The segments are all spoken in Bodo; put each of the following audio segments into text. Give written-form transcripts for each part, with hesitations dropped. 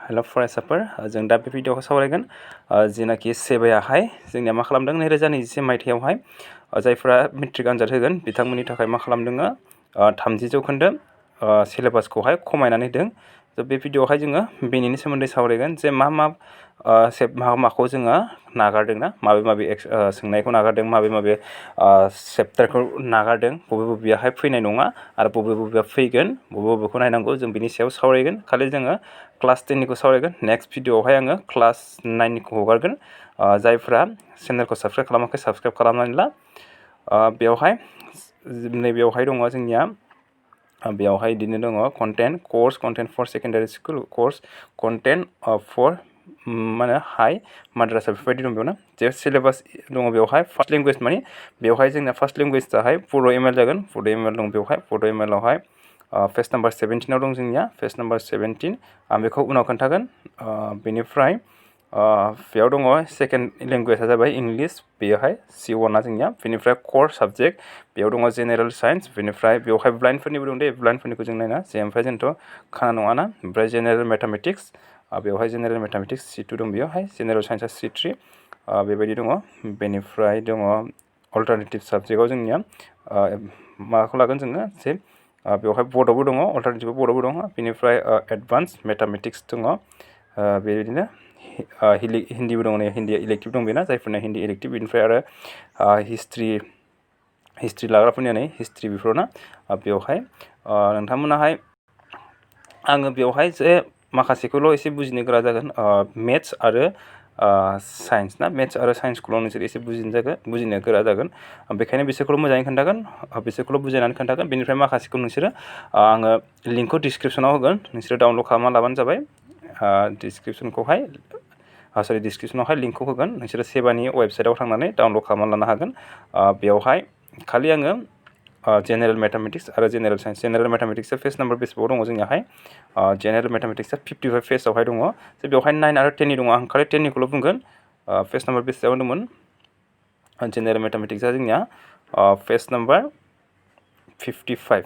हेल' फरायसाफोर जों दा बे भिडिअखौ सावरायगोन जेनाखि सेबायाहाय जोंनिया मा खालामदों 2021 मायथाइयावहाय जायफ्रा मेट्रिक आनजाद होगोन बिथांमोननि थाखाय मा खालामदों 30 जौखोन्दो सिलेबासखौहाय खमायनानै होदों। बे भिडिअआवहाय जोङो बेनिनि सोमोन्दै सावरायगोन जे माखौ जोङो नागारदोंना माबे सोंनायखौ नागारदों माबे चेप्टारखौ नागारदों बबे बबेयाहाय फैनाय नङा आरो बबे बबेया फैगोन बबेखौ नायनांगौ जों बिनि सायाव सावरायगोन। खालि जोङो क्लास 10निखौ सावरायगोन। नेक्स्ट भिडिअआवहाय आङो क्लास 9निखौ हगारगोन। जायफ्रा चेनेलखौ साबस्क्राइब खालामाखै साबस्क्राइब खालामनानै ला। बेवहाय नैबेयावहाय दङ जोंनिया बेवहाय बिदिनो दङ content for secondary school course content for high माद्रासा बेफोरबायदि दं बेयावनो जे सिलेबास दङ बेवहाय फार्स्ट लेंगुवेज माने बेवहाय जोंना फार्स्ट लेंगुवेजआहाय बड' एम एल जागोन। बड' एम एल दं बेवहाय बड' एम एलआवहाय पेज नाम्बार 17 दं जोंनिया पेज नाम्बार 17 आं बेखौ उनाव खोन्थागोन। बेनिफ्राय बेयाव दङ सेकेन्ड लेंगुवेजआ जाबाय इंलिस बेयोहाय C1आ जोंनिया। बेनिफ्राय कर साबजेक्ट बेयाव दङ जेनेरेल साइन्स। बेनिफ्राय बेवहाय ब्लाइन्डफोरनिबो दं दे ब्लाइन्डफोरनिखौ जों नायना जे ओमफ्राय जोंथ' खाना नङाना। ओमफ्राय जेनेरेल मेथामेटिक्स बेवहाय जेनेरेल मेथामेटिक्स C2 दं बेयावहाय जेनेरेल साइन्सआ C3 बेबायदि दङ। बेनिफ्राय दङ अल्टारनेटिभ साबजेक्टआव जोंनिया माखौ लागोन जोङो जे बेवहाय बड'बो दङ अल्टारनेटिभ बड'बो दङ। बेनिफ्राय एडभान्स मेथामेटिक्स दङ। बेबायदिनो हिन्दीबो दङ हिन्दी इलेक्टिभ दं बेना जायफोरना हिन्दी इलेक्टिभ। बेनिफ्राय आरो हिस्ट्रि लाग्राफोरनिया नै हिस्ट्रि बेफोरावना बेवहाय नोंथांमोनाहाय आङो बेवहाय जे माखासेखौल' एसे बुजिनो गोरा जागोन मेथ्स आरो साइन्स ना मेथ्स आरो साइन्सखौल' नोंसोर एसे बुजिनो गोरा जागोन। बेखायनो बिसोरखौल' मोजाङै खोन्थागोन बिसोरखौल' बुजायनानै खोन्थागोन। बेनिफ्राय माखासेखौ नोंसोरो आङो लिंकखौ डिसक्रिपसनाव होगोन नोंसोरो डाउनलड खालामना लाबानो जाबाय। डिसक्रिपसनावहाय लिंकखौ होगोन नोंसोरो सेबानि वेबसाइटआव थांनानै डाउनलड खालामना लानो हागोन। बेवहाय खालि आङो जेनेरेल मेथामेटिक्स आरो जेनेरेल साइन्स जेनेरेल मेथामेटिक्सआ पेज नाम्बार बेसेबाव दङ जोंनियाहाय जेनेरेल मेथामेटिक्सआ 55 पेजावहाय दङ। जे बेवहाय 9 आरो 10नि दङ आं खालि 10निखौल' बुंगोन। पेज नाम्बार बेसेबां दंमोन जेनेरेल मेथामेटिक्सआ जोंनिया पेज नाम्बार 55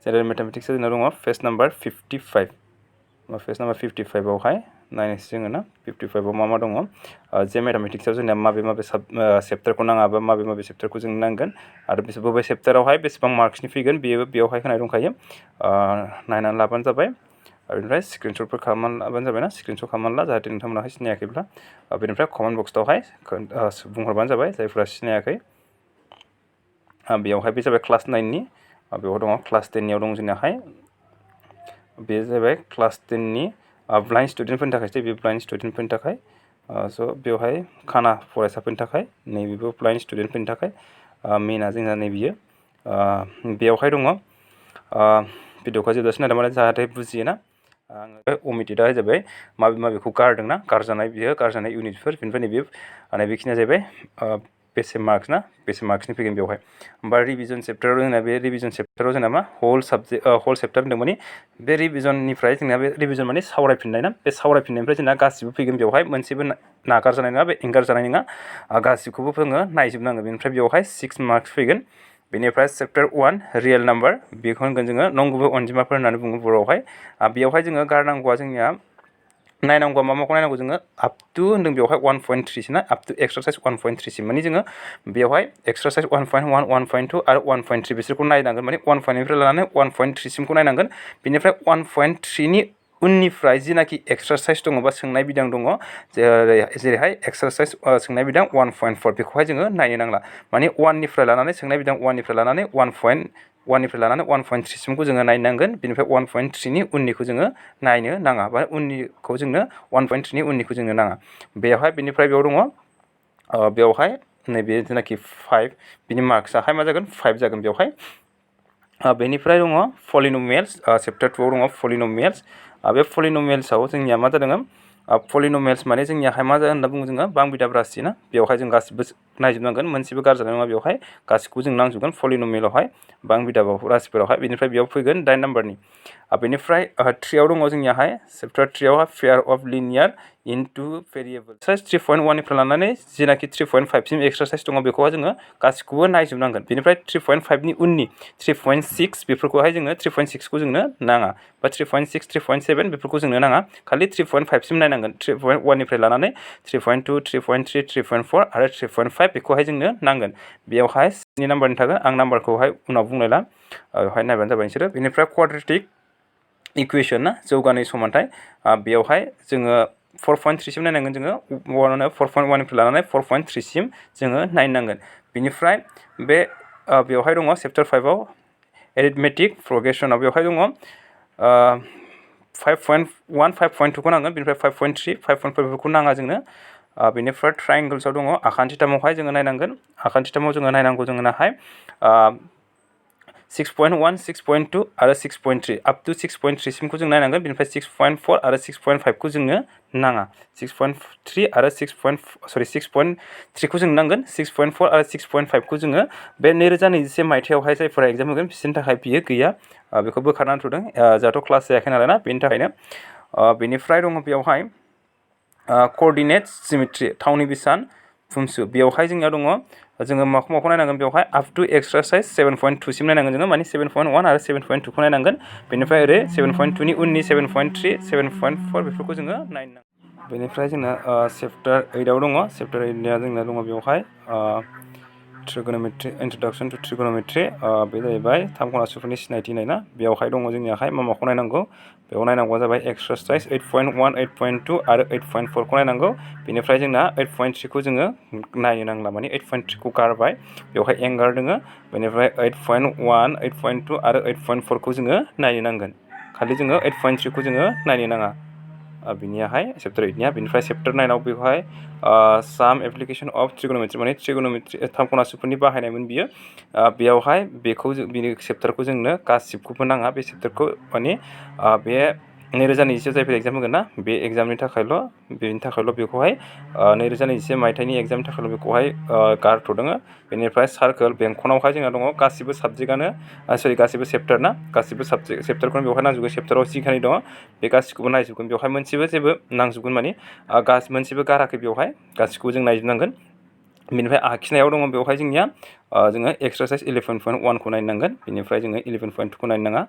जेनेरेल मेथामेटिक्सआ जोंना दङ पेज नाम्बार 55 पेज नाम्बार 55आवहाय नायनोसै जोङो ना 55आव मा दङ जे मेथामेटिक्सआव जोंनिया माबे चेप्टारखौ नाङाबा माबे चेप्टारखौ जों नांगोन आरो बबे चेप्टारावहाय बेसेबां मार्क्सनि फैगोन बेयावहाय होनाय दंखायो। नायनानै लाबानो जाबाय। बेनिफ्राय स्क्रिनशटफोर खालामनानै लाबानो जाबायना स्क्रिनशट खालामनानै ला जाहाथे नोंथांमोनाहाय सिनायाखैब्ला। बेनिफ्राय कमेन्ट बक्सआवहाय बुंहरबानो जाबाय जायफ्रा सिनायाखै। बेयावहाय बे जाबाय क्लास 9नि बेयाव दङ क्लास 10नियाव दं जोंनियाहाय बे जाबाय क्लास 10नि ब्लाइन्ड स्टुडेन्टफोरनि थाखायसो बे ब्लाइन्ड स्टुडेन्टफोरनि थाखाय स' बेवहाय खाना फरायसाफोरनि थाखाय नैबेबो ब्लाइन्ड स्टुडेन्टफोरनि थाखाय मेइना जोंना नैबियो बेयावहाय दङ भिडिअखौ जोबजासिम नायदों माने जाहाथे बुजियोना। आङो अमिटेडआ जाबाय माबेखौ गारदोंना गारजानाय इउनिटफोर बेनिफ्राय नैबेखिनिया जाहैबाय बेसे मार्क्सनि फैगोन बेवहाय। ओमफ्राय रिभिजन चेप्टाराव जोंना बे रिभिजन चेप्टाराव जोंना मा हल चेप्टार होनदों माने बे रिभिजननिफ्राय जोंना बे रिभिजन माने सावरायफिननाय ना बे सावरायफिननायनिफ्राय जोंना गासिबो फैगोन बेवहाय मोनसेबो नागारजानाय नङा बे एंगारजानाय नङा गासिबखौबो जोङो नायजोबनांगोन। बेनिफ्राय बेवहाय 6 मार्क्स फैगोन। बेनिफ्राय चेप्टार 1 रियेल नाम्बार बेखौ होनगोन जोङो नंगुबै अनजिमाफोर होननानै बुङो बर'आवहाय। बेवहाय जोङो गारनांगौआ जोंनिया नायनांगौआ माखौ नायनांगौ जोङो आप टु होनदों बेवहाय 1.3 ना आप टु एक्सारसाइज 1.3 सिम माने जोङो बेवहाय एक्सारसाइज 1.1 1.2 आरो 1.3 बिसोरखौ नायनांगोन माने 1.निफ्राय लानानै 1.3 सिमखौ नायनांगोन। बेनिफ्राय 1.3नि उननिफ्राय जिनाखि एक्सारसाइज दङ बा सोंनाय बिदां दङ जेरैहाय एक्सारसाइज सोंनाय बिदां 1.4 बेखौहाय जोङो नायनो नांला माने 1निफ्राय लानानै सोंनाय बिदां 1निफ्राय लानानै 1.3 सिमखौ जोङो नायनांगोन। बेनिफ्राय 1.3नि उननिखौ जोङो नायनो नाङा बा उननिखौ जोंनो 1.3नि उननिखौ जोंनो नाङा बेवहाय। बेनिफ्राय बेयाव दङ बेवहाय नैबे जेनाखि 5 बिनि मार्क्सआहाय मा जागोन 5 जागोन बेवहाय। बेनिफ्राय दङ पलिनमियेल्स चेप्टार 2आव दङ पलिनमियेल्स। बे पलिनमियेल्सआव जोंनिया मा जादों पलिनमियेल्स माने जोंनियाहाय मा होनना बुङो जोङो बांबिदा रासि ना बेवहाय जों गासिबो नायजोबनांगोन मोनसेबो गारजानाय नङा बेवहाय गासिखौबो जों नांजोबगोन पलिनमियेलावहाय बांबिदा रासिफोरावहाय। बेनिफ्राय बेयाव फैगोन 9 नाम्बारनि बेनिफ्राय 3 आव दङ जोंनियाहाय चैप्टार 3 आवहाय पेयार of linear into variable exercise 3.1 निफ्राय लानानै जेनाखि 3.5 सिम एक्सारसाइज दङ बेखौहाय जोङो गासिखौबो नायजोबनांगोन बेनिफ्राय 3.5 नि उननि 3.6 बेफोरखौहाय जोङो 3.6 खौ जोंनो नाङा बा 3.6 3.7 बेफोरखौ जोंनो नाङा खालि 3.5 सिम नायनांगोन 3.1 निफ्राय लानानै 3.2 3.3 3.4 आरो 3.5 बेखौहाय जोंनो नांगोन बेयावहाय नि नाम्बारनि थागोन आं नाम्बारखौहाय उनाव बुंलायला बेवहाय नायबानो जाबाय नोंसोरो बेनिफ्राय क्वाड्रेटिक इकुवेशन ना जौगानाय समानथाय बेयावहाय जोङो 4.3 सिम नायनांगोन जोङो 4.1 निफ्राय लानानै 4.3 सिम जोङो नायनांगोन बेनिफ्राय बे बेवहाय दङ चैप्टार 5 आव एरिथमेटिक प्रोग्रेसनाव बेवहाय दङ 5.1 5.2 खौ नांगोन बेनिफ्राय 5.3 5.4 बेफोरखौ नाङा जोंनो बेनिफ्राय ट्रायंगल्सआव दङ आखान्थिथामावहाय जोङो नायनांगोन आखान्थिथामाव जोङो नायनांगौ जोंनाहाय 6.1 6.2 आरो 6.3 अप टु 6.3 सिमखौ जों नायनांगोन बेनिफ्राय 6.4 आरो 6.5 खौ जोंनो नाङा 6.3 आरो 6.3 खौ जों नांगोन 6.4 आरो 6.5 खौ जोङो बे 2021 मायथाइयावहाय जायफोरा एग्जाम होगोन बिसोरनि थाखाय बियो गैया बेखौ बोखारनानै थ'दों जाहाथ' क्लास जायाखै नालाय ना बेनि थाखायनो बेनिफ्राय दङ बेयावहाय कोअर्डिनेट सिमेट्रि थावनि बिसान फुंसु बेयावहाय जोंनियाव दङ जोङो माखौ नायनांगोन बेवहाय आप टु एक्सारसाइज 7.2 सिम नायनांगोन जोङो माने 7.1 आरो 7.2 खौ नायनांगोन बेनिफ्राय ओरै 7.2 नि उननि 7.3 7.4 बेफोरखौ जोङो नायनांगोन बेनिफ्राय जोंना चैप्टार 8 आव दङ चैप्टार 8 निया जोंना दङ बेवहाय ट्रिगोनोमेट्रि इन्ट्रोडक्शन टु ट्रिगोनोमेट्रि बे जाहैबाय थाम खनासुफोरनि सिनायथि नायना बेयावहाय दङ जोंनियाहाय माखौ नायनांगौ बेयाव नायनांगौआ जाबाय एक्सारसाइज 8.1 8.2 आरो 8.4 खौ नायनांगौ बेनिफ्राय जोंना 8.3 खौ जोङो नायनो नांला माने 8.3 खौ गारबाय बेवहाय एंगार दोङो बेनिफ्राय 8.1 8.2 आरो 8.4 खौ जोङो नायनो नांगोन खालि जोङो 8.3 खौ जोङो नायनो नाङा बिनियाहाय चैप्टार 8 निया बेनिफ्राय चैप्टार 9 आव बेवहाय साम एप्लिकेशन अफ ट्रिगोनोमेट्रि माने ट्रिगोनोमेट्रि थाम खनासुफोरनि बाहायनायमोन बियो बेयावहाय बेखौ बिनि चैप्टारखौ जोंनो गासिबखौबो नाङा बे चैप्टारखौ माने बे 2021 जायफोर एग्जाम होगोन ना बे एग्जामनि थाखायल' बेनि थाखायल' बेखौहाय 2021 मायथाइनि एग्जामनि थाखायल' बेखौहाय गारथ'दोङो बेनिफ्राय सार्कोल बेंखनावहाय जोंहा दङ गासिबो साबजेक्टआनो गासिबो चैप्टार ना गासिबो चैप्टारखौनो बेवहाय नांजोबगोन चैप्टाराव जिखानि दङ बे गासिखौबो नायजोबगोन बेवहाय मोनसेबो जेबो नांजोबगोन माने मोनसेबो गाराखै बेवहाय गासिखौबो जों नायजोबनांगोन बेनिफ्राय आखिनायाव दङ बेवहाय जोंनिया जोङो एक्सारसाइज 11.1 खौ नायनांगोन बेनिफ्राय जोङो 11.2 खौ नायनो नाङा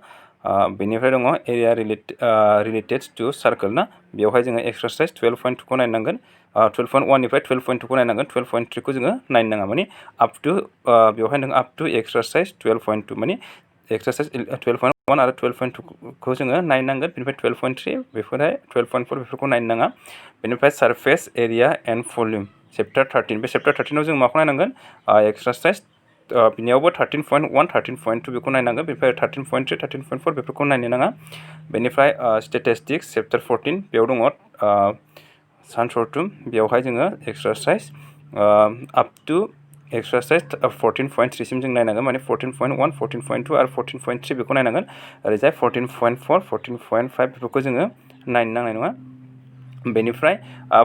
बेनिफ्राय दङ एरिया रिलेटेड टु सार्कोल ना बेवहाय जोङो एक्सारसाइज 12.2 खौ नायनांगोन 12.1 निफ्राय 12.2 खौ नायनांगोन 12.3 खौ जोङो नायनो नाङा माने आप टु बेवहाय नों आप टु एक्सारसाइज 12.2 माने एक्सारसाइज 12.1 आरो 12.2 खौ जोङो नायनांगोन बेनिफ्राय 12.3 बेफोरहाय 12.4 बेफोरखौ नायनो नाङा बेनिफ्राय surface area and volume chapter 13 बे चैप्टार 13 आव जों माखौ नायनांगोन एक्सारसाइज बिनियावबो 13.1 13.2 बेखौ नायनांगोन बेनिफ्राय 13.3 13.4 बेफोरखौ नायनो नाङा बेनिफ्राय स्टेटिस्टिक्स चैप्टार 14 बेयाव दङ सानसरथुम बेयावहाय जोङो एक्सारसाइज आप टु एक्सारसाइज 14.3 सिम जों नायनांगोन माने 14.1 14.2 आरो 14.3 बेखौ नायनांगोन ओरैजाय 14.4 14.5 बेफोरखौ जोङो नायनो नांनाय नङा बेनिफ्राय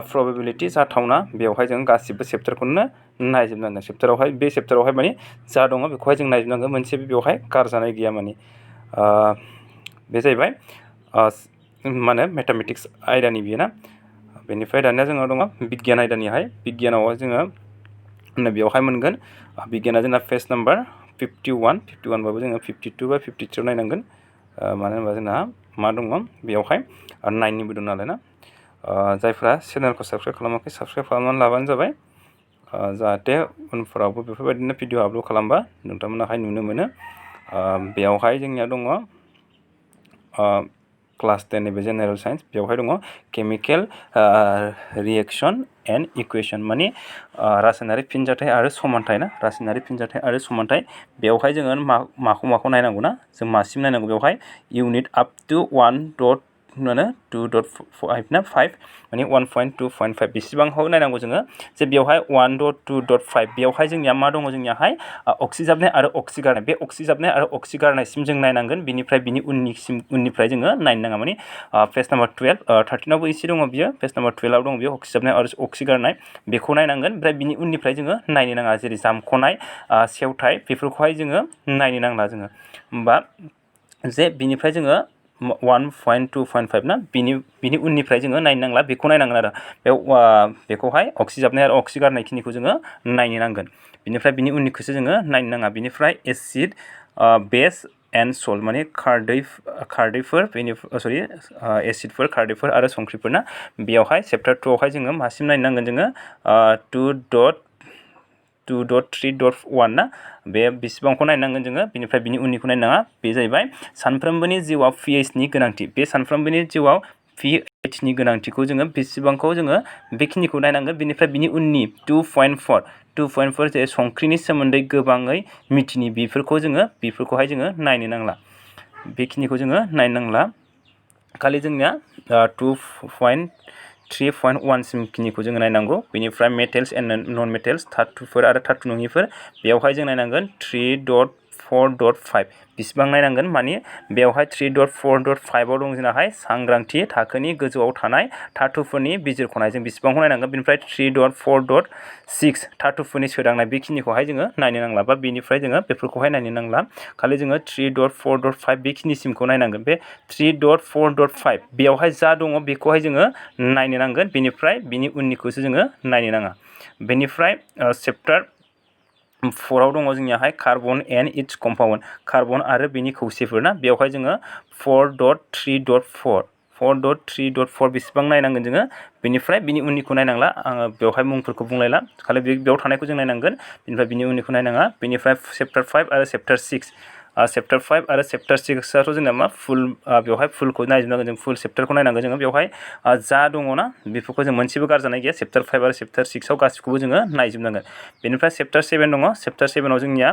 प्रबेबिलिटि जाथावना बेवहाय जों गासिबो चैप्टारखौनो नायजोबनांगोन चैप्टारावहाय बे चैप्टारावहाय माने जा दङ बेखौहाय जों नायजोबनांगोन मोनसे बेवहाय गारजानाय गैया माने बे जाहैबाय मा होनो मेथामेटिक्स आयदानि बियो ना बेनिफ्राय दानिया जोंनाव दङ बिगियान आयदानिहाय बिगियानाव जोङो बेवहाय मोनगोन बिगियाना जोंना पेज नाम्बार 51 बाबो जोङो 52 बा 53 आव नायनांगोन मानो होनबा जोंना मा दङ बेवहाय 9निबो दं नालाय ना जायफ्रा चेनेलखौ साबस्क्राइब खालामाखै साबस्क्राइब खालामनानै लाबानो जाबाय जाहाथे उनफोरावबो बेफोरबायदिनो भिडिअ आपल'ड खालामबा नोंथांमोनाहाय नुनो मोनो बेयावहाय जोंनिया दङ क्लास 10 नि बे जेनेरेल साइन्स बेवहाय दङ केमिकेल रिएक्शन एन्ड इकुवेशन माने रासायनारि फिनजाथाय आरो समानथाय ना रासायनारि फिनजाथाय आरो समानथाय बेवहाय जोङो माखौ नायनांगौ ना जों मासिम नायनांगौ बेवहाय इउनिट आप टु 1.2.5 ना 5 माने 1.2.5 बेसिबांखौ नायनांगौ जोङो जे बेवहाय 1.2.5 बेवहाय जोंनिया मा दङ जोंनियाहाय अक्सिजाबनाय आरो अक्सिगारनाय बे अक्सिजाबनाय आरो अक्सिगारनायसिम जों नायनांगोन बेनिफ्राय बिनि उननिफ्राय जोङो नायनो नाङा माने पेज नाम्बार 12 13आवबो एसे दङ बियो पेज नाम्बार 12 आव दङ बियो अक्सिजाबनाय आरो अक्सिगारनाय बेखौ नायनांगोन ओमफ्राय बिनि उननिफ्राय जोङो नायनो नाङा जेरै जामख'नाय सेवथाय बेफोरखौहाय जोङो नायनो नांला जोङो होमबा जे बिनिफ्राय जोङो 1.2.5 ना बिनि उननिफ्राय जोङो नायनो नांला बेखौ नायनांगोन आरो बेखौहाय अक्सिजाबनाय आरो अक्सिगारनायखिनिखौ जोङो नायनो नांगोन बिनिफ्राय बिनि उननिखौसो जोङो नायनो नाङा बिनिफ्राय एसिड बेस एन्ड सल्ट माने खारदैफोर एसिडफोर खारदैफोर आरो संख्रिफोर ना बेयावहाय चेप्टार 2 आवहाय जोङो मासिम नायनो नांगोन जोङो 2.3.1 ना बे बेसेबांखौ नायनांगोन जोङो बिनिफ्राय बिनि उननिखौ नायनाङा बे जाहैबाय सानफ्रोमबोनि जिउआव pHनि गोनांथि बे सानफ्रोमबोनि जिउआव pHनि गोनांथिखौ जोङो बेसेबांखौ जोङो बेखिनिखौ नायनांगोन बिनिफ्राय बिनि उननि 2.4 जे संख्रिनि सोमोन्दै गोबाङै मिथिनि बेफोरखौहाय जोङो नायनो नांला बेखिनिखौ जोङो नायनो नांला खालि जोंनिया 2.3.1 सिमखिनिखौ जोङो नायनांगौ बेनिफ्राय मेटेल्स एन्ड नन मेटेल्स धातुफोर आरो धातु नङिफोर बेयावहाय जों नायनांगोन 3.4.5 बिसिबां नायनांगन माने बेयावहाय 3.4.5 आव दं जोंनाहाय सांग्रांथि थाखोनि गोजौआव थानाय धातुफोरनि बिजिरख'नाय जों बिसिबांखौ नायनांगोन बेनिफ्राय 3.4.6 धातुफोरनि सोदांनाय बेखिनिखौहाय जोङो नायनो नांला बा बेनिफ्राय जोङो बेफोरखौहाय नायनो नांला खालि जोङो 3.4.5 बेखिनिसिमखौ नायनांगोन बे 3.4.5 बेयावहाय जा दङ बेखौहाय जोङो नायनो नांगोन बेनिफ्राय बिनि उननिखौसो जोङो नायनो नाङा बेनिफ्राय चेप्टार 4 आव दङ जोंनियाहाय carbon and it's compound carbon आरो बेनि खौसेफोर ना बेवहाय जोङो 4.3.4 बेसेबां नायनांगोन जोङो बेनिफ्राय बिनि उननिखौ नायनांला आङो बेवहाय मुंफोरखौ बुंलायला खालि बेयाव थानायखौ जों नायनांगोन बेनिफ्राय बिनि उननिखौ नायनाङा बेनिफ्राय चेप्टार 5 आरो चेप्टार 6 चेप्टार 5 आरो चेप्टार 6 आथ' जोंना मा बेवहाय फुलखौ नायजोबनांगोन जों फुल चेप्टारखौ नायनांगोन जोङो बेवहाय जा दङ ना बेफोरखौ जों मोनसेबो गारजानाय गैया चेप्टार 5 आरो चेप्टार 6 आव गासिखौबो जोङो नायजोबनांगोन बेनिफ्राय चेप्टार 7 दङ चेप्टार 7 आव जोंनिया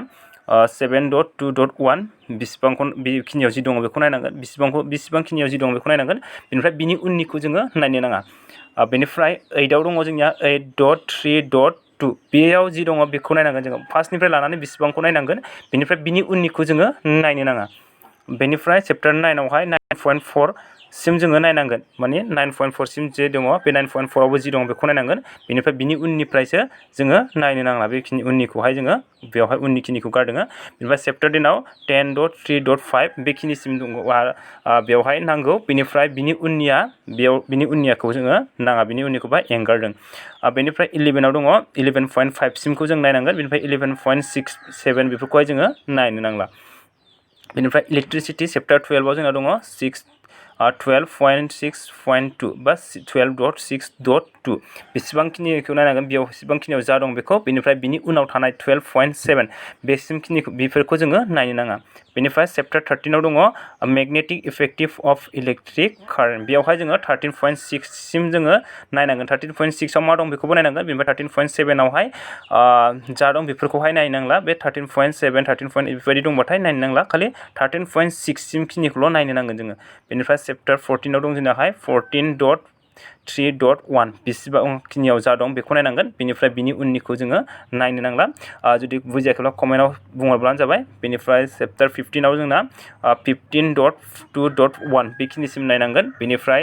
7.2.1 बेसेबांखौ बेखिनियाव जि दङ बेखौ नायनांगोन बेसेबांखिनियाव जि दङ बेखौ नायनांगोन बेनिफ्राय बिनि उननिखौ जोङो नायनो नाङा बेनिफ्राय 8 आव दङ जोंनिया 8.3.2 बेयाव जि दङ बेखौ नायनांगोन जोङो फार्स्टनिफ्राय लानानै बेसेबांखौ नायनांगोन बेनिफ्राय बिनि उननिखौ जोङो नायनो नाङा बेनिफ्राय चेप्टार 9 आवहाय 9.4 सिम जोङो नायनांगोन माने 9.4 सिम जे दङ बे 9.4 आवबो जि दङ बेखौ नायनांगोन बेनिफ्राय बिनि उननिफ्रायसो जोङो नायनो नांला बेखिनि उननिखौहाय जोङो बेवहाय उननिखिनिखौ गारदों बेनिफ्राय चेप्टार 10 आव 10.3.5 बेखिनिसिम दङ बेवहाय नांगौ बेनिफ्राय बिनि उननियाखौ जोङो नाङा बिनि उननिखौबा एंगारदों बेनिफ्राय 11 आव दङ 11.5 सिमखौ जों नायनांगोन बेनिफ्राय 11.67 बेफोरखौहाय जोङो नायनो नांला बेनिफ्राय इलेक्ट्रिसिटि चेप्टार 12 आव जोंना दङ 12.6.2 बा 12.6.2 बेसेबांखिनिखौ नायनांगोन बेयाव बेसेबांखिनियाव जा दं बेखौ बेनिफ्राय बिनि उनाव थानाय 12.7 बेसिमखिनिखौ बेफोरखौ जोङो नायनो नाङा बेनिफ्राय चेप्टार 13 आव दङ magnetic effective of electric current बेयावहाय जोङो 13.6 सिम जोङो नायनांगोन 13.6 आव मा दं बेखौबो नायनांगोन बेनिफ्राय 13.7 आवहाय जा दं बेफोरखौहाय नायनांला बे 13.7 13. बेफोरबायदि दंबाथाय नायनो नांला खालि 13.6 सिमखिनिखौल' नायनो नांगोन जोङो बेनिफ्राय चेप्टार 14 आव दं जोंनाहाय 14.3.1 बेसेबांखिनियाव जा दं बेखौ नायनांगोन बेनिफ्राय बिनि उननिखौ जोङो नायनो नांला जुदि बुजियाखैब्ला कमेन्टआव बुंहरब्लानो जाबाय बेनिफ्राय चेप्टार 15 आव जोंना 15.2.1 बेखिनिसिम नायनांगोन बेनिफ्राय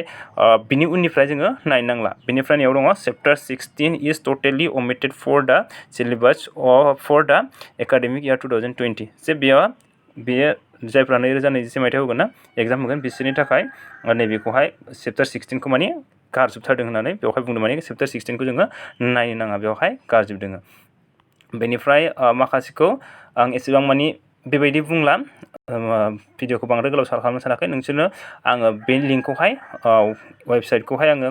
बिनि उननिफ्राय जोङो नायनो नांला बेनिफ्राय नैयाव दङ चेप्टार 16 इज टटेलि ओमिटेड फर दा सिलेबास फर दा एकाडेमिक इयार 2020 जे बेयो जायफ्रा 2020 मायथाइयाव होगोन ना एग्जाम होगोन बिसोरनि थाखाय नैबेखौहाय चेप्टार 16 खौ माने गारजोबथारदों होननानै बेवहाय बुंदों माने चेप्टार 16 खौ जोङो नायनो नाङा बेवहाय गारजोबदों बेनिफ्राय माखासेखौ आं एसेबां माने बेबायदि बुंला भिडिअखौ बांद्राय गोलाव खालामनो सानाखै नोंसोरनो आङो बे लिंकखौहाय वेबसाइटखौहाय आङो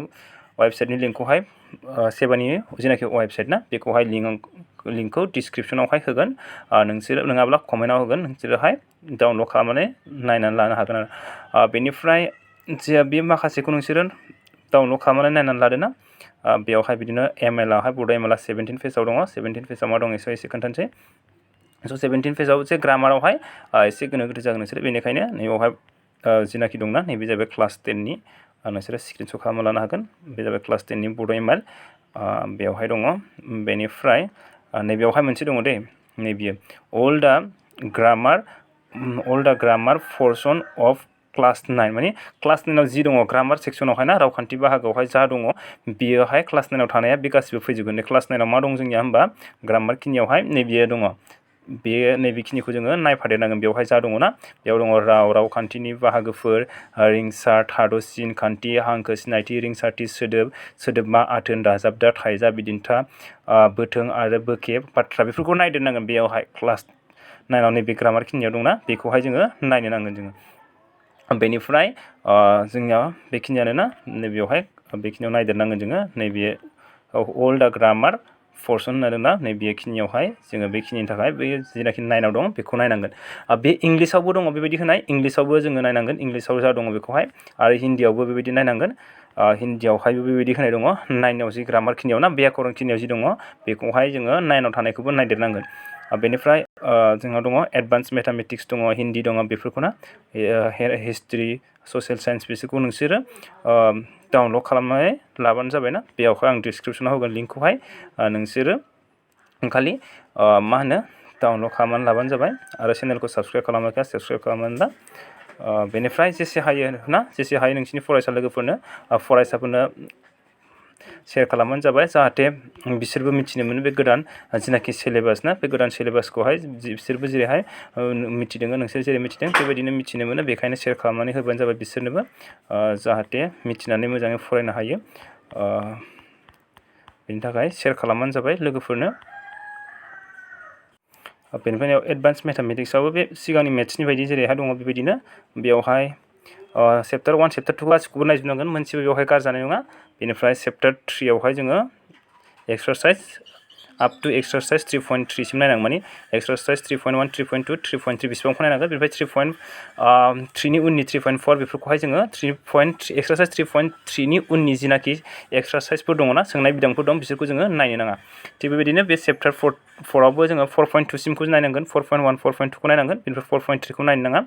वेबसाइटनि लिंकखौहाय सेबानि जेनाखि वेबसाइट ना बेखौहाय लिंकखौ डिसक्रिपसनावहाय होगोन नोंसोर नङाब्ला कमेन्टआव होगोन नोंसोरोहाय डाउनलड खालामनानै नायनानै लानो हागोन आरो बेनिफ्राय जे बे माखासेखौ नोंसोरो डाउनलड खालामनानै नायनानै लादो ना बेवहाय बिदिनो एमएलआवहाय बड' एमएलआ 17 पेजाव दङ 17 पेजाव मा दङ एसे खोन्थानोसै स' 17 पेजाव जे ग्रामारावहाय एसे गोनो गोथो जागोन नोंसोरो बेनिखायनो नैबावहाय जिनाखि दंना नैबे जाबाय क्लास 10नि नोंसोरो स्क्रिनशट खालामना लानो हागोन बे जाबाय क्लास 10नि बड' एमएल बेवहाय दङ बेनिफ्राय नैबेयावहाय मोनसे दङ दे नैबेयो अल दा ग्रामार पोर्सन अफ क्लास 9 माने क्लास 9 आव जि दङ ग्रामार सेक्सनावहाय ना रावखान्थि बाहागोआवहाय जा दङ बियोहाय क्लास 9 आव थानाया बे गासिबो फैजोबगोन क्लास 9 आव मा दं जोंनिया होमबा ग्रामार खिनियावहाय नैबेयो दङ बे नैबेखिनिखौ जोङो नायफादेरनांगोन बेवहाय जा दङ ना बेयाव दङ रावखान्थिनि बाहागोफोर रिंसार थाद'सिन खान्थि हांखो सिनायथि रिंसारथि सोदोबमा आथोन दाजाबदा थाइजा बिदिन्था बोथों आरो बोखेब बाथ्रा बेफोरखौ नायदेरनांगोन बेयावहाय क्लास 9 नैबे ग्रामार खिनियाव दंना बेखौहाय जोङो नायनो नांगोन जोङो बेनिफ्राय जोंनिया बेखिनियानो ना नैबेयावहाय बेखिनियाव नायदेरनांगोन जोङो नैबे अल दा ग्रामार पर्सन होनना नैबेखिनियावहाय जोङो बेखिनिनि थाखाय बे जेनाखि 9 दं बेखौ नायनांगोन बे इंलिसावबो दङ बेबायदि होनाय इंलिसावबो जोङो नायनांगोन इंलिसाव जा दङ बेखौहाय आरो हिन्दीयावबो बेबायदि नायनांगोन हिन्दीयावहायबो बेबायदि होनाय दङ 9 जि ग्रामार खिनियाव ना व्याकरण खिनियाव जि दङ बेखौहाय जोङो 9 थानायखौबो नायदेरनांगोन बेनिफ्राय जोंहा दङ एडभान्स मेथामेटिक्स दङ हिन्दी दङ बेफोरखौना हिस्ट्रि ससियेल साइन्स बिसोरखौ नोंसोरो डाउनलड खालामनानै लाबानो जाबायना बेयावहाय आं डिसक्रिपसनाव होगोन लिंकखौहाय नोंसोरो खालि मा होनो डाउनलड खालामनानै लाबानो जाबाय आरो चेनेलखौ साबस्क्राइब खालामाखै साबस्क्राइब खालामनानै ला बेनिफ्राय जेसे हायो नोंसिनि फरायसा लोगोफोरनो फरायसाफोरनो शेयार खालामबानो जाबाय जाहाथे बिसोरबो मिथिनो मोनो बे गोदान जिनाखि सिलेबास ना बे गोदान सिलेबासखौहाय बिसोरबो जेरैहाय मिथिदों नोंसोर जेरै मिथिदों बेबायदिनो मिथिनो मोनो बेखायनो शेयार खालामनानै होबानो जाबाय बिसोरनोबो जाहाथे मिथिनानै मोजाङै फरायनो हायो बेनि थाखाय शेयार खालामबानो जाबाय लोगोफोरनो बेनिफ्राय एडभान्स मेथामेटिक्सआवबो बे सिगांनि मेथ्सनि बायदि जेरैहाय दङ बेबायदिनो बेयावहाय चेप्टार 1 चेप्टार 2 गासिखौबो नायजोबनांगोन मोनसेबो बेवहाय गारजानाय नङा बेनिफ्राय चेप्टार 3 आवहाय जोङो एक्सारसाइज आप टु एक्सारसाइज 3.3 सिम नायनांगोन माने एक्सारसाइज 3.1 3.2 3.3 बेसेबांखौ नायनांगोन बेनिफ्राय 3.3 नि उननि 3.4 बेफोरखौहाय जोङो एक्सारसाइज 3.3 नि उननि जिनाखि एक्सारसाइजफोर दङ ना सोंनाय बिदांफोर दं बिसोरखौ जोङो नायनो नाङा थिग बेबायदिनो बे चेप्टार 4 आवबो जोङो 4.2 सिमखौ नायनांगोन 4.1 4.2 खौ नायनांगोन बेनिफ्राय 4.3 खौ नायनो नाङा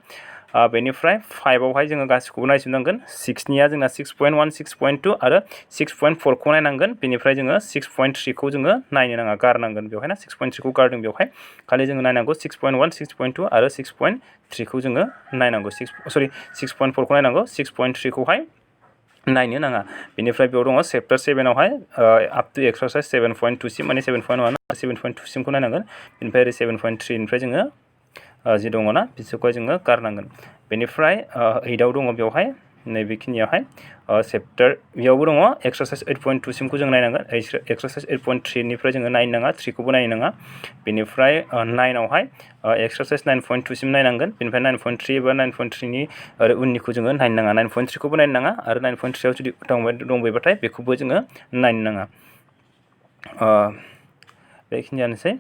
बेनिफ्राय 5 आवहाय जोङो गासिखौबो नायजोबनांगोन 6निया जोंना 6.1 6.2 आरो 6.4 खौ नायनांगोन बेनिफ्राय जोङो 6.3 खौ जोङो नायनो नाङा गारनांगोन बेवहाय ना 6.3 खौ गारदों बेवहाय खालि जोङो नायनांगौ 6.1 6.2 आरो 6.3 खौ जोङो नायनांगौ 6.4 खौ नायनांगौ 6.3 खौहाय नायनो नाङा बेनिफ्राय बेयाव दङ चेप्टार 7 आवहाय आप टु एक्सारसाइज 7.2 सिम माने 7.1 7.2 सिमखौ नायनांगोन बेनिफ्राय ओरै 7.3 निफ्राय जोङो जि दङ ना बिसोरखौहाय जोङो गारनांगोन बेनिफ्राय 8 आव दङ बेवहाय नैबेखिनियावहाय चेप्टार बेयावबो दङ एक्सारसाइज 8.2 सिमखौ जों नायनांगोन एक्सारसाइज 8.3 निफ्राय जोङो नायनो नाङा 3 खौबो नायनो नाङा बेनिफ्राय 9 आवहाय एक्सारसाइज 9.2 सिम नायनांगोन बेनिफ्राय 9.3 एबा 9.3 नि आरो उननिखौ जोङो नायनो नाङा 9.3 खौबो नायनो नाङा आरो 9.3 आव जुदि दंबायबाथाय बेखौबो जोङो नायनो नाङा बेखिनियानोसै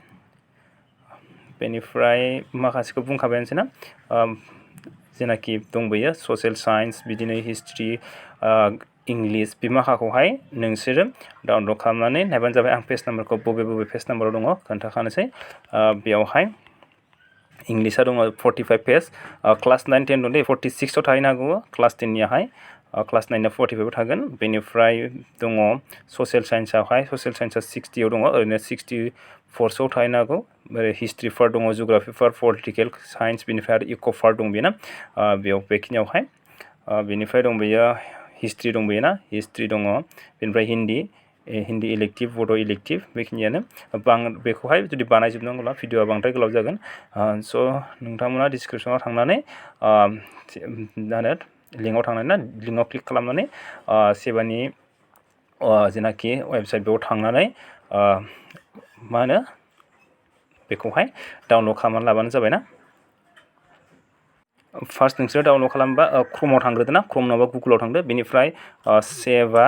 बेनिफ्राय माखासेखौ बुंखाबायानोसै ना जेनाखि दंबोयो ससियेल साइन्स बिदिनो हिस्ट्रि इंलिश बे माखाखौहाय नोंसोरो डाउनलड खालामनानै नायबानो जाबाय आं पेज नाम्बारखौ बबे पेज नाम्बाराव दङ खोन्थाखानोसै बेयावहाय इंलिशआ दङ 45 पेज क्लास 9 10 दं दे 46 आव थाहैनो हागौ क्लास 10 नियाहाय क्लास 9 आ 45 आव थागोन बेनिफ्राय दङ ससियेल साइन्सआवहाय ससियेल साइन्सआ 60 आव दङ ओरैनो 64 आव थाहैनो हागौ ओरै हिस्ट्रिफोर दङ जिअग्राफिफोर पलिटिकेल साइन्स बेनिफ्राय आरो इक'फोर दं बेना बेयाव बेखिनियावहाय बेनिफ्राय दंबोयो हिस्ट्रि दंबोयो ना हिस्ट्रि दङ बेनिफ्राय हिन्दी इलेक्टिभ बड' इलेक्टिभ बेखिनियानो बेखौहाय जुदि बानायजोबनांगौब्ला भिडिअआ बांद्राय गोलाव जागोन स' नोंथांमोना डिसक्रिपसनाव थांनानै लिंकआव थांनानै ना लिंकआव क्लिक खालामनानै सेबानि जेनाखि वेबसाइट बेयाव थांनानै मा होनो बेखौहाय डाउनलड खालामनानै लाबानो जाबाय ना फार्स्ट नोंसोरो डाउनलड खालामबा क्रमआव थांग्रोदो ना क्रम नङाबा गुगोलाव थांदो बेनिफ्राय सेभा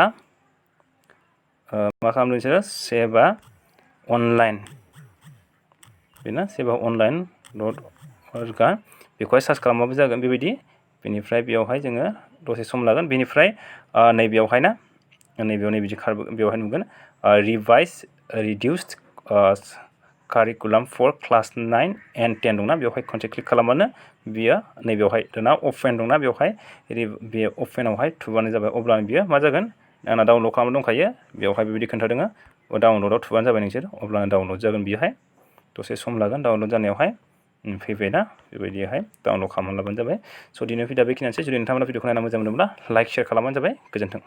मा खालामदों नोंसोरो सेभा अनलाइन बेना सेभा अनलाइन .org बेखौहाय सार्च खालामबाबो जागोन बेबायदि बेनिफ्राय बेयावहाय जोङो दसे सम लागोन बेनिफ्राय नैबेयावहाय ना नैबेयाव नैबिदि बेवहाय नुगोन revise reduced curriculum for class 9 and 10 दंना बेवहाय खनसे क्लिक खालामबानो बियो नैबेयावहाय दाना अपेन दंना बेवहाय बे अपेनावहाय थुबानो जाबाय अब्लानो बियो मा जागोन आंना डाउनलड खालामनो दंखायो बेवहाय बेबायदि खोन्थादों डाउनलडआव थुबानो जाबाय नोंसोर अब्लानो डाउनलड जागोन बियोहाय दसे सम लागोन डाउनलड जानायावहाय फैबायना बेबायदिहाय डाउनलड खालामनानै लाबानो जाबाय स' दिनै भिडिअआ बेखिनियानोसै जुदि नोंथांमोना भिडिअखौ नायना मोजां मोनोब्ला लाइक शेयार खालामबानो जाबाय गोजोन्थों